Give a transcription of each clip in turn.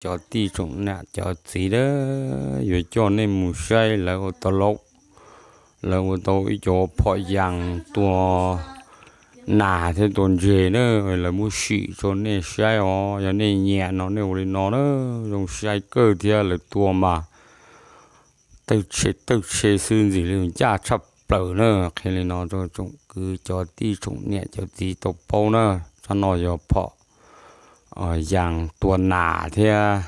cov tij tsoom niam cov txiv, yuav coj nej mus saib lawv ua tau lauj, lawv ua tau ib co phom yas tua nas thiab tua ntses na, lawv muab sim rau nej saib os. Yog nej nyiam no nej ua li no na, zoo saib kawg thiab. Lawv tua mas tawg tshee tawg tshee xwb ntxim li ncaj tshaj plaws na. Qhia li no rau tsoom kwv cov tij tsoom niam cov txiv tau paub na, tsab no yog phom yas tua nas thiab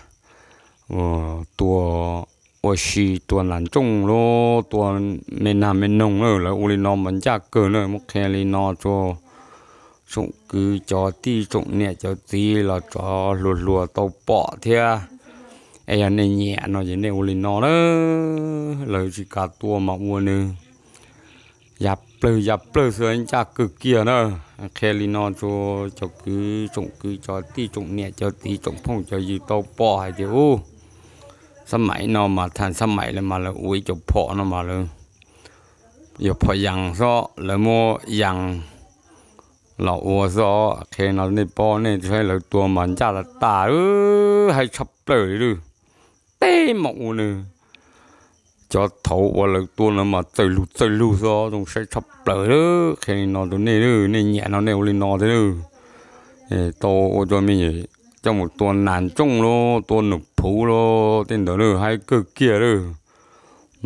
tua ua si, tua nas ntsooj los tua me nas me noog na, lawv ua li no mas ncaj kawg na. Muab qhia li no rau tsoom kwv cov tij tsoom niam cov txiv los tso hluas hluas tau pom thiab. Es yog nej nyiam no ces nej ua li no na, lawv tsis kam tua mas ua nws ya plawg ya plawg xwb ncaj kawg kiag na. Qhia li no rau cov kwv tsoom kwv cov tij tsoom niam cov txiv tsoom phooj cov ywg tau pom hais tias ub, xab maim no mas thaum xab maim lawv mas lawv ua ib co phom no mas lawv yog phom yas xwb, lawv muab yas los ua xwb. Qhia no nej paub, nej saib lawv tua mas ncaj tas tas, haib tshaj plaws li lawm. Teb mas ua nws, cov thaum uas lawv tua no mas txawj lug txawj lug xwb, zoo saib tshaj plaws. Qhia li no rau nej, nej nyiam no nej ua li no thiab. Tau ua rau me nyuam coj mus tua nas ntsooj los tua num phuv los tej ntawd na, haib kawg kiag lawm.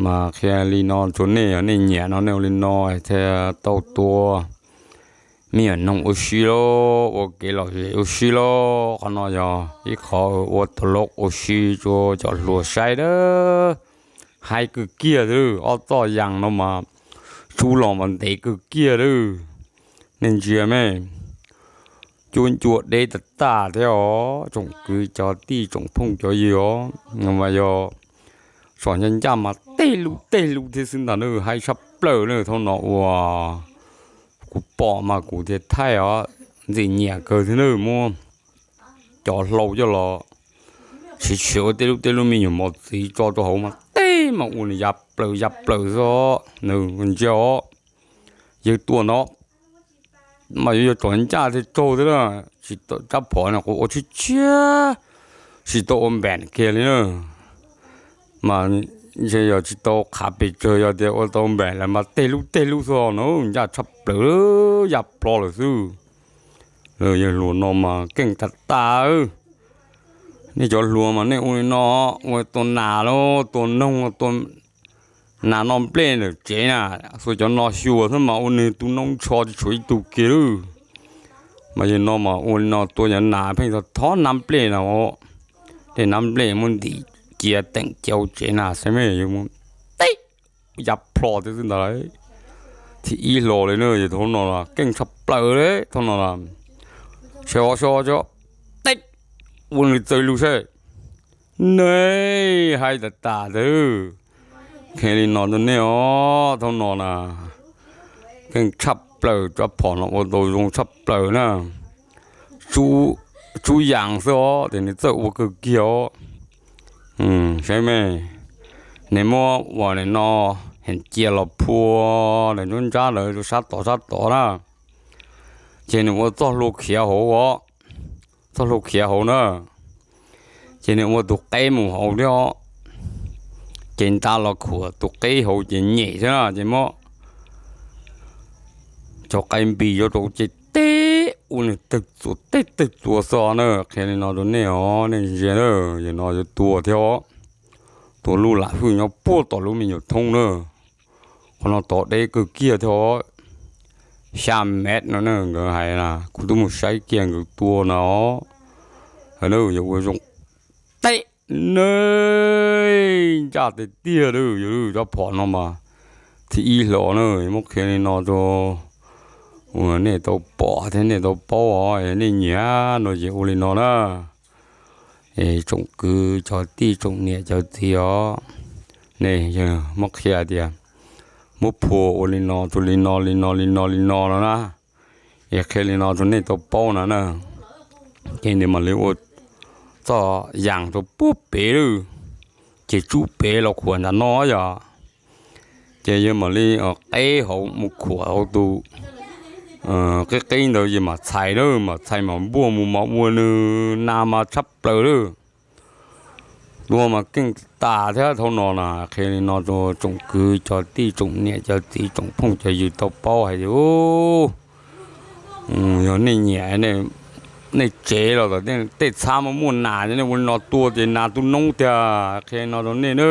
Mas qhia li no rau nej, yog nej nyiam no nej ua li no thiaj tau tua me nyuam noog ua si los ua kev lom zem ua si los. Qhov no yog ib qho ua tau lauj ua si rau cov hluas saib a, haib kawg kiag lawm. Ob txoj yas no mas tsub los mas ntev kawg kiag lawm. Nej ntsia me, cua ncua deb tas tas thiab os tsoom kwv cov tij tsoom phooj cov ywg os. Mas yog tsom ncaj ncaj mas tej lub tej lub thiab xwb ntag na, haib tshaj plaws na. Thaum no uas kuv pom mas kuv thiaj thaij os, ntxim nyiam kawg thiab na. Muab cov hlau coj los siv siv ua tej lub tej lub me nyuam mos txwv tso rau hauv mas tej mas ua nws ya plaws ya plaws xwb. Nws ntsia os, yawg tua no mas yuav yog tsom ncaj thiaj raug thiab na. Tsis tau, rab phom no kuv ua tshiab tshiab tsis tau ua npem kiag li na. Mas ntshe yog tsis tau qhav pes tsawg, yog tias ua tau npem lawm mas tej lub tej lub xwb no, ncaj tshaj plaws, ya plho lawm xwb. Yawg hluas no mas keej tas tas. Nej cov hluas mas nej ua li no, ua tua nas los tua noog, tua nas noj nplej ntawm tsev na, xuas cov no xyuas xwb mas ua nws tu noob ntsho tsis tshuav ib tug kiag lawm. Mas yawg no mas ua li no tua cov nas pheej thov thov nab nplej no, tej nab nplej muab ntim cia teem cia hauv tsev na, saib me, yawg muab teb ya plho thiab xwb ntag lauj. Thib ib hlo li na, yawg thaum no keej tshaj plaws li thaum no. Saib os, saib os, teb, ua nws txawj lug saib. Nws haib tas tas thiab. Qhia li no rau nej os, thaum no na keej tshaj plaws, rab phom no ua tau zoo tshaj plaws na. Tsub yas xwb os, ces nws txawj ua kawg kiag os. Saib me, nws muab uas nim no heem cia los phua nws nruab nrab ntawd rau sab tod sab tod na, ces nws ua txoj hlua khiav hauv os, txoj hlua khiav hauv na, ces nws ua tus qeb mus hauv thiab os, ces nta los khuam tus qeb hauv ces nyem thiab na, ces muab cov qe npis yuav rau ces teb ua nws tawg txuas teb tawg txuas xwb na. Qhia li no rau nej os, nej ntsia na, yawg no yuav tua thiab os, tua lub lam hwj nyob puag tom lub me nyuam thoob na. Qhov no tod deb kawg kiag thiab os, xya mev no na, nkawd hais na, kuv twb mus saib kiag nkawd tua no. Yawg ua zoo teb, nws ncaj tiag tiag li, yawg rab phom no mas thib ib hlo na, muab qhia li no rau nej tau pom thiab nej tau paub os, nej nyiam no ces ua li no na. Es tsoom kwv cov tij tsoom niam cov txiv os, nej muab qhia tias muab phua ua li no, tus li no li no li no li no no na. Es qhia li no rau nej tau paub no na. Ces nws mam li ua txoj yas rau puag pem lawm, ces tsub pem los khuam ntawm no yom. Ces yawg mam li qeb hauv mus khuam hauv tus qeb qeb ntawd, yawg mam txhais lawm, mam txhais mam npuaj mus mas ua nws nas mas tshaj plaws lawm. Tua mas keej tas thiab thaum no na, qhia li no rau tsoom kwv cov tij tsoom niam cov txiv tsoom phooj cov ywg tau paub hais tias yog nej nyiam nej tsev los tej txhab muaj muaj nas, nej ua li no tua ces nas tu noob tiag. Qhia li no rau nej na,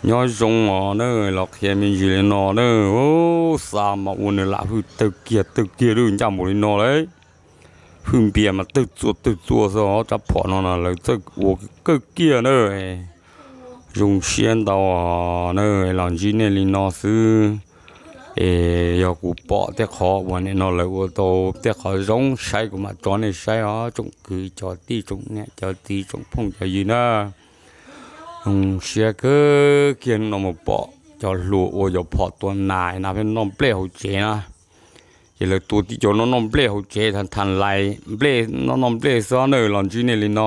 nyob zoo os na, los qhia me ntsis li no na. Xa mas ua nws lam hwj tawg kiag tawg kiag lub ncaj npaum li no lawm. Hwj npias mas tawg txua tawg txua xwb, rab phom no na lawv txawj ua kawg kiag na. Zoo siab ntau na, los ntsib nej li no xwb. Es yog kuv pom tej qhov uas nim no lawv ua tau tej qhov zoo saib kuv mam tso nej saib os tsoom kwv cov tij tsoom niam cov txiv tsoom phooj cov ywg na. Zoo siab kawg kiag no mus pom cov hluas ua cov phom tua nas na pheej noj nplej hauv tsev na. Ces lawv tua tib co noj noj nplej hauv tsev, tha lais nplej noj noj nplej xwb na, los ntsib nej li no.